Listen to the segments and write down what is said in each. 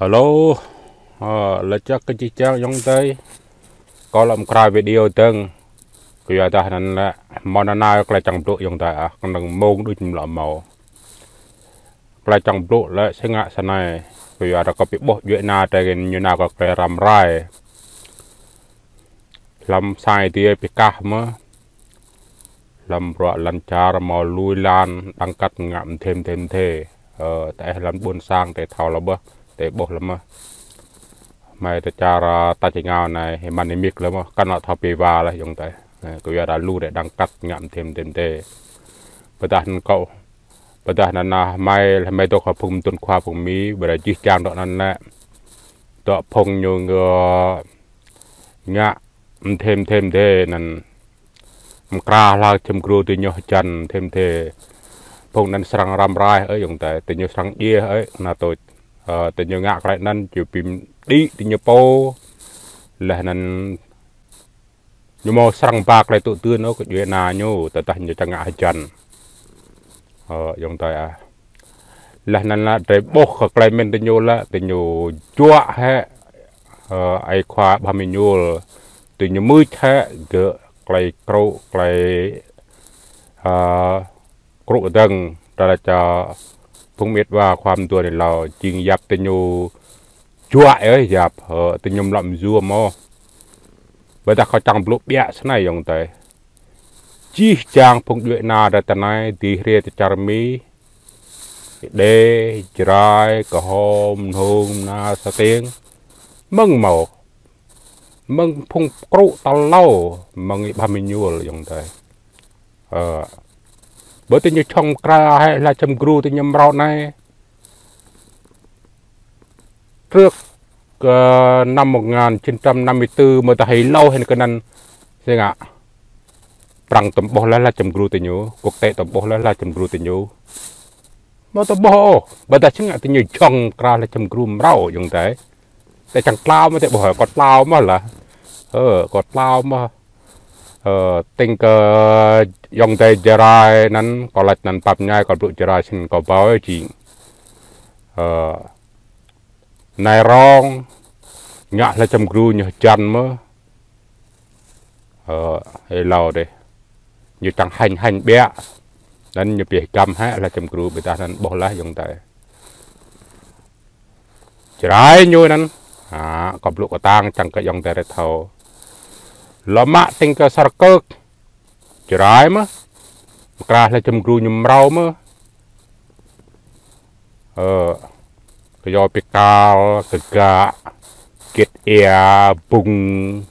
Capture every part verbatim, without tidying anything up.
Alo, ơ, lĕ čăk kơ či čang yŏng tơi. Kâo lăm kra video dơ̆ng. Kơ yua dah anăn lĕ, mơ̆ng anăn nao klei čang blŭ yŏng tơi ah, kơnơ̆ng mông đuč mlă mâo. Klei čang blŭ lĕ sĕ ngă snei. Kơ yua dah kâo pi ƀuh djuai ania tơi ñu nao kơ klei răm rai. Hlăm sai tơi pi kah mơ̆. Hlăm bruă lăn čar mâo lui lan, đang kăt ngă mdê mdê mdê. Ơ, tơ eh lăn ƀuôn sang tơ thâo lă bơh, tơ ƀuh lă mơh. Hmei tơ čar, ơ, ta či ngao anai, hmei mơ̆n ih mĭk lă mơh, kăn lă thâo pi wa lă yŏng tơi. Ơ, kơ yua dah lu tơ đang kăt ngă mdê mdê mdê. Ƀôdah anăn kâo, ƀôdah anăn hmei, hmei dŏ kơ phung mơtŭn khua phung Mi, ƀôdah jih jang dŏ anăn lĕ. Dŏ phung ñu ngă, ngă mdê mdê mdê anăn. Mkra hla čem gru tơ ñu hơjăn mdê mdê. Phung anăn srăng răm rai ơi yŏng tơi, tơ ñu srăng djiê ơi, anăn tui. Ơ, tơ ñu ngă klei anăn, či pi đĭ tơ ñu pô. Leh anăn ñu mâo srăng ba klei tŭ dưn ôh kơ djuai ania ñu, tơdah ñu čang ngă hơjăn. Ơ, yŏng tơi ah. Leh anăn lă drei ƀuh kơ klei mĭn tơ ñu lă, tơ ñu juă hĕ, ơ, ai khua Bah Miñul, tơ ñu mưč hĕ, gơ̆ klei krŭ, klei, ơ, krŭ dơ̆ng, dah lĕ ča phung mĭt wa khua mduôn ih lâo, jing yap tơ ñu juă ơi yap, ơ, tơ ñu mlăm yua mơ̆. Ƀôdah kâo čang blŭ ƀiă snei yŏng tơi. Jih jang phung djuai ania tơ anai, dih hriê tơ čar Mi, Êđê, Jrai, Kơhom, Mnông, Mna, Stiêng. Mơ̆ng mâo. Mơ̆ng phung krŭ tal hlâo, mơ̆ng ih Bah Miñul yŏng tơi. Ơ. Ƀôdah tơ ñu čang mkra hĕ hla čem gru tơ ñu mrâo anai. Trước, ơ, năm một ngàn chín trăm năm mươi tư mơ̆ tơ hĭ lâo hĭn kơ anăn sĕ ngă. Prăng tơm ƀuh lĕ hla čem gru tơ ñu, quốc tế tơm ƀuh lĕ hla čem gru tơ ñu. Mâo tơm ƀuh ôh, ƀôdah sĕ ngă tơ ñu čang mkra hla čem gru mrâo yŏng tơi. Tơ čang tlao mơ̆ tơ ƀuh kơ tlao mơ̆ lă. Ơ, kơ tlao mơ̆. Ơ, tĭng kơ yŏng tơi Jrai anăn, kâo lač anăn pap ñai, kâo blŭ Jrai sĭt kâo ƀuh či. Ơ, anai rŏng, ngă hla čem gru ñu hơjăn mơ̆. Ơ, ih lâo dih. Ñu čang hañ hañ ƀiă. Anăn ñu pih găm hĕ hla čem gru ƀôdah anăn ƀuh leh yŏng tơi. Jrai ñu anăn. Ha, kâo blŭ kơtang čang kơ yŏng tơi rĕ thâo. Lŏ mă tĭng kơ Sar Kơk. Jrai mơ̆. Mkra hla čem gru ñu mrâo mơ̆. Ơ, kơ yua pi kal, kơ gă, gĭt ia, bŭng.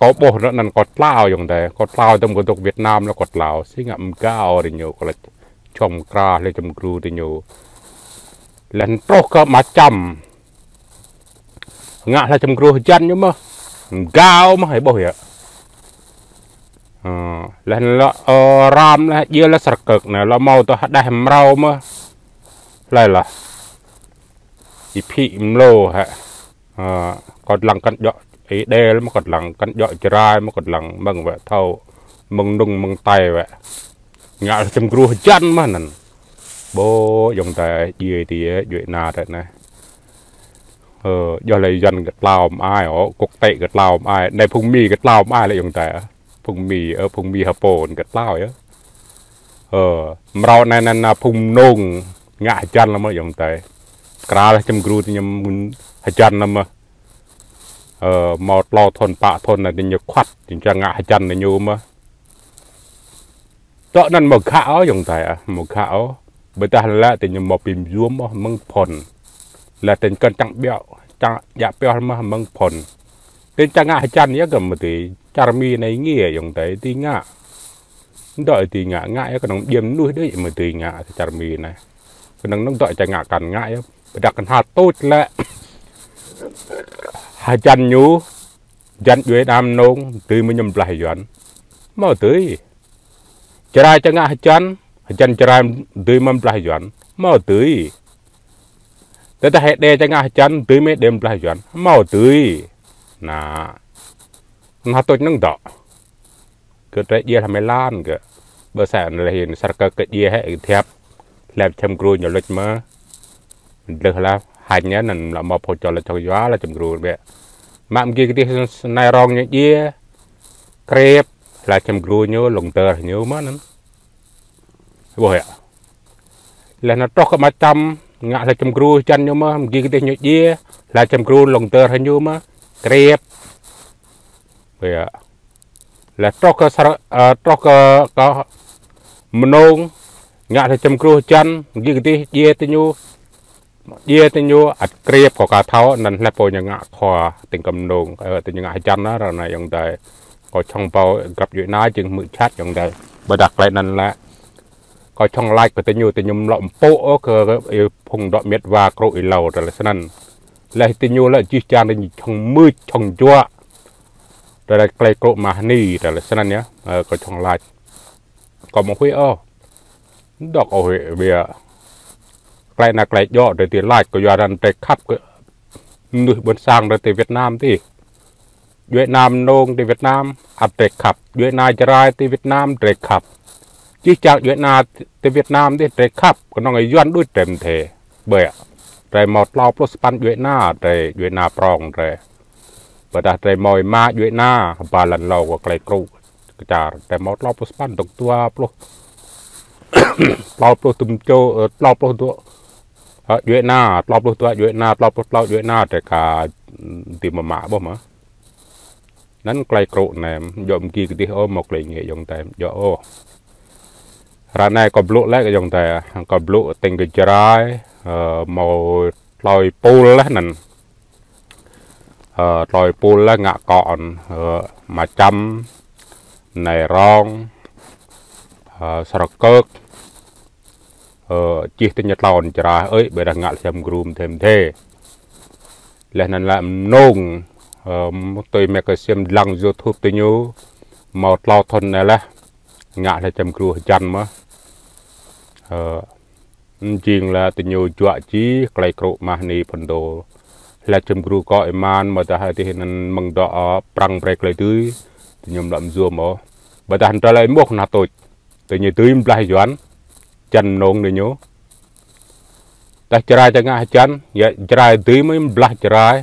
Kâo ƀuh anăn kâo tlao yŏng tơi. Kâo tlao tơm kơ dŏ Việt Nam lĕ kâo tlao. Sĭt ngă mgao tơ ñu kâo lač čang mkra hla čem gru tơ ñu. Leh anăn truh kơ Ama Čăm. Ngă hla čem gru hơjăn ñu mơ̆. Mgao mơ̆ hĭ ƀuh yơh. Ơ, leh anăn lŏ, ơ, răm leh djiê leh Sar Kơk anai, lŏ mâo tơ hđeh mrâo mơ̆. Hlei lah. Ih phĭ mlô hĕ. Ơ, kâo lăng kăn djŏ Êđê lĕ mơ̆ kâo lăng, kăn djŏ Jrai mơ̆ kâo lăng, mơ̆ng wĕ thâo, mơ̆ng Mnông, mơ̆ng Tây wĕ. Ngă hla čem gru hơjăn mơ̆ anăn. Ƀôdah yŏng tơi djiê tơi djuai ania tơ anai. Ơ, djŏ lĕ Yuăn kơ tlao mă ai, ơ, quốc tế kơ tlao mă ai, anai phung Mi kơ tlao mă ai lĕ yŏng tơi. Phung Mi, ơ, phung Mi hơpô kơ tlao yơh. Ơ, mrâo anai anăn phung Mnông ngă hơjăn lă mơ̆ yŏng tơi. Mkra hla čem gru tơ ñu hơjăn lă mơ̆. Ơ, mâo tlâo thŭn pă thŭn anai tơ ñu khuăt, tơ ñu čang ngă hơjăn tơ ñu mơ̆. Tơ anăn mâo gă ôh yŏng tơi ah, mâo gă ôh. Ƀôdah lĕ tơ ñu mâo pim yuôm ôh mơ̆ng phŭn. Leh tơ ñu kăn čang ƀiă, čang djă pioh mơ̆ mơ̆ng phŭn. Tơ ñu čang ngă hơjăn yơh kơ mơ̆ tơ čar Mi anai ngiê yŏng tơi tơ ngă. Dŏ tơ ngă, ngă yơh kơnơ̆ng djiê mnuih đôč mơ̆ tơ ngă čar Mi anai. Kơnơ̆ng anăn dŏ čang ngă kăn ngă yơh. Ƀôdah kăn hă tui lĕ. Hơjăn ñu, hơjăn djuai ania Mnông, dưi mơ̆ ñu mblah Yuăn. Mâo dưi. Jrai čang ngă hơjăn, hơjăn Jrai dưi mơ̆ mblah Yuăn. Mâo dưi. Tơdah Êđê čang ngă hơjăn, dưi mơ̆ Êđê mblah Yuăn. Mâo dưi. Anăn. Anăn hă tui anăn dŏ. Kơ drei djiê hla mơ̆ lăn kơ. Ƀơ sa anăn leh hin Sar Kơk kơ djiê hĕ thiăp. Hlep čem gru ñu luč mơ̆. Dlơh lah hanh anŭn lĕ mơ̆ pô čô lĕ čŏng yua lĕ čem gru bĕ. Mă mơgi kơdih nai rong ñu djia, krep, lĕ čem gru ñu lông dơr ñu mơ̆ anŭn. Ƀuh yơh. Lĕ anŭn truh kơ mă čăm, ngă lĕ čem gru hơjăn ñu mơ̆, mơgi kơdih ñu djia, lĕ čem gru lông dơr ñu mơ̆, krep. Ƀuh yơh. Lĕ truh kơ sar-, ơ, truh kơ, kơ mơnông, ngă lĕ čem gru hơjăn, mơgi kơdih djia tơ ñu, djia tơ ñu, ăt krep kơ ka thâo, anŭn lĕ pô ñu ngă khua, tĭng kơ mơnông, ơ, tơ ñu ngă hơjăn anŭn, ră anai ayŏng adơi. Kâo čŏng ƀâo grăp djuai ania jing hmư̆ čăt ayŏng adơi. Ƀôdah tơlơi anŭn lĕ. Kâo čŏng laĭ kơ tơ ñu, tơ ñu mlŏ mpŭ ôh kơ, ơ, phung dŏ miêt wa krŭ ih hlâo tơlơi snăn. Lĕ tơ ñu lĕ jih jang tơ ñu čŏng mưč, čŏng juă. Tơlơi tơlơi krŭ mah ni tơlơi snăn yơh, ơ, kâo čŏng laĭ. Kâo mơ̆ huĭ ôh. Dŏ ôh huĭ ƀiă. Tơlơi anai tơlơi djŏ tơ tơlơi laĭ kơ yua anŭn tơlơi khăp kơ mơnuih ƀôn sang tơ Việt Nam tih. Djuai ania mơnông tơ Việt Nam, ăt drơi khăp. Djuai ania Jarai tơ Việt Nam, drơi khăp. Jih jang djuai ania tơ Việt Nam tih drơi khăp, kơnơ̆ng Yuan đuaĭ drơi mơdê. Ƀiă. Drơi mâo klâo pluh sapăn djuai ania, drơi djuai ania prŏng drơi. Ƀôdah drơi mâo rơma djuai ania, ba lăn hlâo kơ tơlơi krŭ kơ čar. Drơi mâo klâo pluh sapăn, dŏ dua pluh. Klâo pluh tơm čô, ơ, klâo pluh dua. Ơ, djuai ania, klâo pluh dua djuai ania, klâo pluh klâo djuai ania, drơi ka, ơ, tơ mơmă ƀuh mơ̆. Anŭn tơlơi krŭ anai, djŏ mơgi kơdih ôh, mâo tơlơi ngă ayŏng adơi, djŏ ôh. Ră anai kâo blŭ lĕ kơ ayŏng adơi, kâo blŭ tĭng kơ Jarai, ơ, mâo tơlơi pul lah anŭn. Ơ, tơlơi pul lah ngă kơ anŭn, ơ, mă čăm, nai rong, ơ, sar kơk, ơ, jih tơ ñu tlôn Jarai, ơi, ƀôdah ngă lĕ čem gru mơdê mơdê. Lĕ anŭn lĕ mơnông, ơ, tui mơ̆ kơ sim lăng YouTube tơ ñu, mâo klâo thŭn anai lah, ngă lĕ čem gru hơjăn mơ̆. Ơ, jing lĕ tơ ñu juă jih, tơlơi krŭ mah ni phŭn dô. Lĕ čem gru kơ ih mơ̆n, mơ̆ dah hơdih anŭn mơ̆ng dŏ, ơ, prăng brơi tơlơi dưi, tơ ñu mlŏ mơyua mơ̆. Ƀôdah anŭn tơlơi mŭk anŭn tuč. Tơ ñu dưi blah Yuan, hơjăn mơnông tơ ñu. Tơdah Jarai tơ ngă hơjăn, yơh Jarai dưi mơ̆ blah Jarai,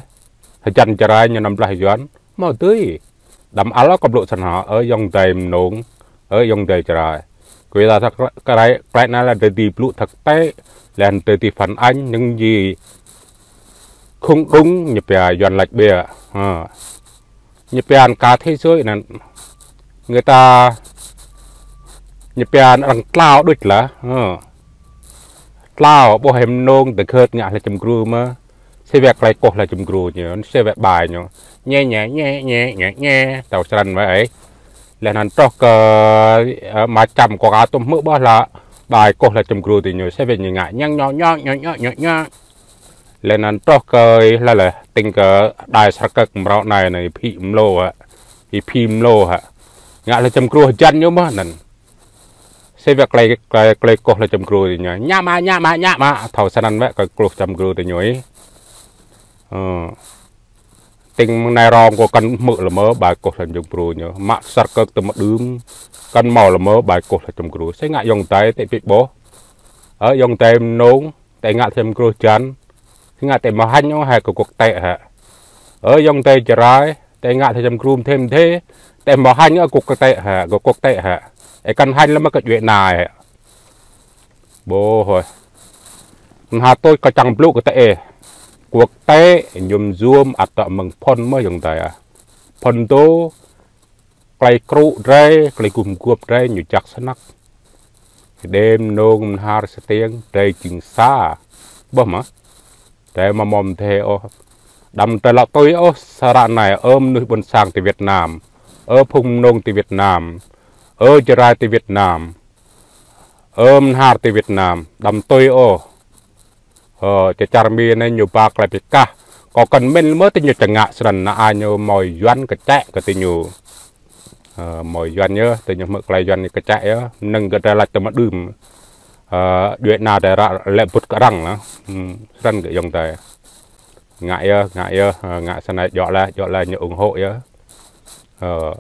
hơjăn Jarai ñu anăm blah Yuan, mâo dưi. Đăm ăl kơ blŭ snăn hă, ơ ayŏng adơi mơnông, ơ ayŏng adơi Jarai. Kơ ƀiă ta tơlơi, tơlơi anai lĕ drơi tơlơi blŭ thực tế, lĕ drơi tơlơi phản ánh những gì không đúng ñu pia Yuan laĭ ƀiă. Hă. Ñu pia anŭn cả thế giới anŭn, người ta, ñu pia anŭn arăng tlao đôč lah. Hă. Tlao, ƀuh hơmơnông tơgơt ngă lĕ čem gru mơ̆. Sĭt wơ̆t tơlơi kôh lĕ čem gru ñu, sĭt wơ̆t bai ñu. Ñe, ñe, ñe, ñe, ñe, ñe. Tơl snăn wơ̆t ơi. Lĕ anŭn truh kơ, ơ, mă čăm kơ ka tŭm hmư̆ ƀuh lĕ bai kôh lĕ čem gru tơ ñu, sĭt wơ̆t ñu ngă ñăng ñŏ, ñŏ, ñŏ, ñŏ, ñŏ, ñŏ. Lĕ anŭn truh kơ lĕ lĕ, tĭng kơ đài sar kơk mrâo anai anai, phĭ mlô hă. Ih phĭ mlô hă. Ngă lĕ čem gru hơjăn ñu mơ̆ anŭn. Sĭt wơ̆t tơlơi, tơlơi, tơlơi kôh lĕ čem gru tơ ñu. Ñă mă, ñă mă, ñă mă. Tơl snăn wơ̆t tơlơi kôh čem gru tơ ñu ih. Ơ. Tĭng mơ̆ng nai rong kơ kăn hmư̆ lĕ mơ̆ bai kôh lĕ čem gru ñu. Mă sar kơk tơ mơ̆ đưm. Kăn mâo lĕ mơ̆ bai kôh lĕ čem gru. Sĭt ngă ayŏng adơi tơ pĭ ƀuh. Ơ ayŏng adơi mơnông. Tơ ngă lĕ čem gru hơjăn. Sĭt ngă tơ mâo hanh ôh hă kơ quốc tế hă. Ơ ayŏng adơi Jarai. Tơ ngă lĕ čem gru mơdê mơdê. Tơ mâo hanh ôh kơ quốc tế hă, kơ quốc tế hă. Ơ kăn hanh lĕ mơ̆ kơ djuai ania hă. Ƀuh hơi. Anŭn hă tui kâo čang blŭ kơ tơ ih. Quốc tế, ñu mơyua ăt dŏ mơ̆ng phŭn mơ̆ ayŏng adơi ah. Phŭn dô, tơlơi krŭ drơi, tơlơi gum guôp drơi, ñu jak snăk. Đêm mơnông mơnhar sơtiêng, drơi jing sa. Ƀuh mơ̆. Drơi mơ̆ mơ̆ mơdê ôh. Đăm drơi lăp tui ôh, sa ră anai, ơ mơnuih ƀôn sang tơ Việt Nam. Ơ phung mơnông tơ Việt Nam. Ơ Jarai tơ Việt Nam. Ơ mơnhar tơ Việt Nam. Đăm tui ôh. Ơ, čơčar Mi anai ñu ba tơlơi pơkah. Kâo kăn mĭn mơ̆ tơ ñu čơngă snăn anŭn ñu mâo Yuan kơčĕ kơ tơ ñu. Ơ, mâo Yuan yơh, tơ ñu hmư̆ tơlơi Yuan kơčĕ yơh. Mơnơ̆ng kơ drơi laĭ tơ mơ̆ đưm. Ơ, djuai ania drơi ră lĕ bŭt kơ arăng lah. Hm, snăn kơ ayŏng adơi. Ngă yơh, ngă yơh, ơ, ngă snăn djŏ lah, djŏ lah ñu ủng hộ yơh. Ơ,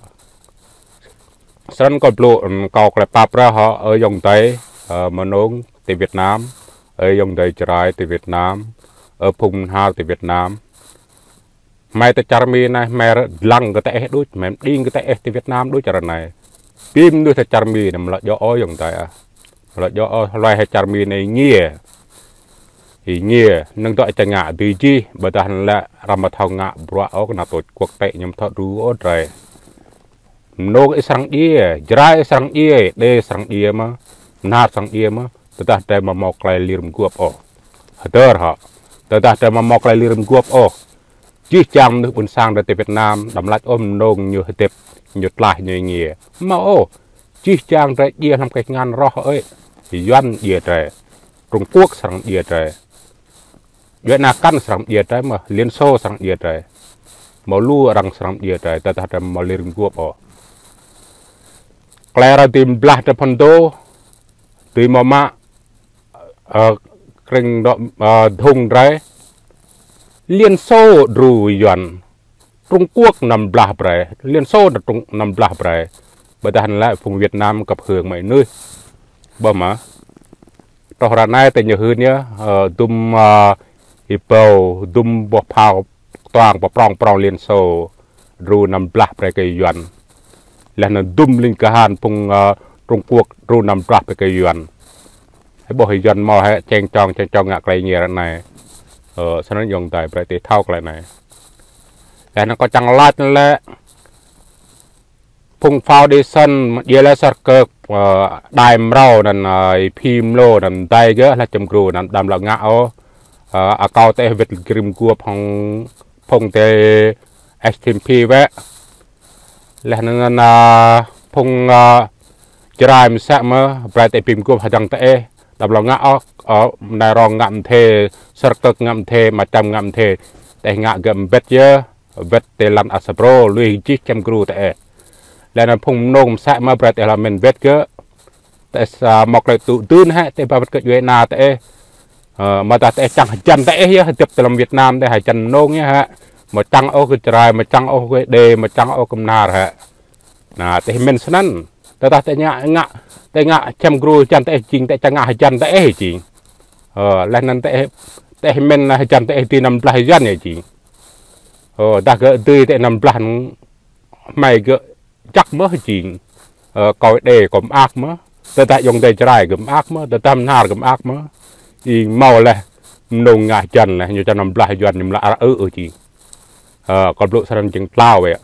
snăn kâo blŭ, ơ, kâo tơlơi pap ră hŏ, ơ ayŏng adơi, ơ, mơnông tơ Việt Nam. Ơ ayŏng adơi Jrai ti Việt Nam, ơ phung mơnhar ti Việt Nam. Hmei tơ čar Mi anai, hmei rơđlăng kơ tơeh đôč, hmei mđing kơ tơeh ti Việt Nam đôč čar anai. Bi mơnuih tơ čar Mi anai mlă djơ̆ ôh ayŏng adơi ah. Mlă djơ̆ ôh, hluai hĭ čar Mi anai ngiê. Ih ngiê, năng dŏ čang ngă dưi jih, ƀôdah lĕ răm thâo ngă bruă ôh kơ ană tơčô quốc tế ñu thâo đru ôh Jrai. Mơnơ̆ng ih srăng djiê, Jrai ih srăng djiê, Êđê srăng djiê mơ̆, mơnhar srăng djiê mơ̆, tơdah drei mă mâo klei lir mguôp ôh. Hơdơr hŏ, tơdah drei mă mâo klei lir mguôp ôh. Jih jang mơnuih ƀuôn sang drei ti Việt Nam, đăm lač ôh mơnơ̆ng ñu hơdip, ñu tlaih ñu ngiê. Mâo ôh, jih jang drei djiê hlăm kơiăng roh ơi. Yuan djiê drei, Trung Quốc srăng djiê drei. Djuai ania kăn srăng djiê drei mơ̆, Liên Xô srăng djiê drei. Mâo lu arăng srăng djiê drei, tơdah drei mâo lir mguôp ôh. Klei arăng dưi blah drei phŭn dô, dưi mâo mă, ơ, krĭng dŏ, ơ, dhŭng drei. Liên Xô đru Yuan. Trung Quốc năm blah brei, Liên Xô năm Trung, năm blah brei. Ƀôdah lĕ phung Việt Nam kăp hương mơi nưh. Ƀơh mă. Truh ră anai tơ ñu hưn yơh, ơ, dŭm, ơ, ih ƀâo, dŭm boh phao ktuang pơprŏng prŏng Liên Xô đru năm blah brei kơ Yuan. Leh anŭn dŭm ling kahan phung, ơ, Trung Quốc đru năm blah brei kơ Yuan. Hĭ ƀôh Yuan mâo hĭ čeng čong, čeng čong ngă klei ngiê ră anai. Ơ, snăn ayŏng adơi brei tơ thâo klei anai. Leh anŭn kâo čang lač lĕ phung foundation, djiê lĕ sar kơ, ơ, đai mrâo anŭn, ơ, ih phi mlô anŭn dai gơ̆ lĕ čăm gru anŭn đăm lŏ ngă ôh. Ơ, akâo tơeh wĭt lir mguôp hŏng phung tơ S T M P wĕ. Leh anŭn, ơ, phung, ơ, Jrai msĕ mơ̆, brei tơeh bi mguôp hơdăng tơeh. Đăm lŏ ngă ôh, ơ, mnai rong ngă mdê, sar kơ ngă mdê, mă čăm ngă mdê. Tơeh ngă gơ̆ mbĭt yơh, wĭt tơ lăn Asabro, lui jih čăm gru tơeh. Leh anŭn phung mơnơ̆ng msĕ mơ̆, brei tơeh lŏ mĭn wĭt gơ̆. Tơeh, ơ, mâo klei tŭ dưn hĕ, tơeh ba wĭt kơ djuai ania tơeh. Ơ, mơ̆ tơdah tơeh čang hơjăn tơeh yơh, hơdip tơ lăm Việt Nam tơeh hơjăn mơnơ̆ng yơh hĕ. Mâo čang ôh kơ Jrai, mâo čang ôh kơ Êđê, mâo čang ôh kơ mơnhar hĕ. Anai, tơeh mĭn snăn. Tơdah tơeh ngă, ngă, tơeh ngă čăm gru hơjăn tơeh jing, tơeh čang ngă hơjăn tơeh jing. Ơ, leh anŭn tơeh, tơeh mĭn hơjăn tơeh dưi năm blah Yuan yơh jing. Ơ, dah gơ̆ dưi tơeh năm blah anŭn hmei gơ̆ čăk mơ̆ jing. Ơ, kâo Êđê kâo mơak mơ̆. Tơdah ayŏng adơi Jrai gơ̆ mơak mơ̆, tơdah mơnhar gơ̆ mơak mơ̆. Ih mâo leh mơnơ̆ng ngă hơjăn leh, ñu čang năm blah Yuan ñu mlă ară ư ư jing. Ơ, kâo blŭ snăn jing tlao wĕ.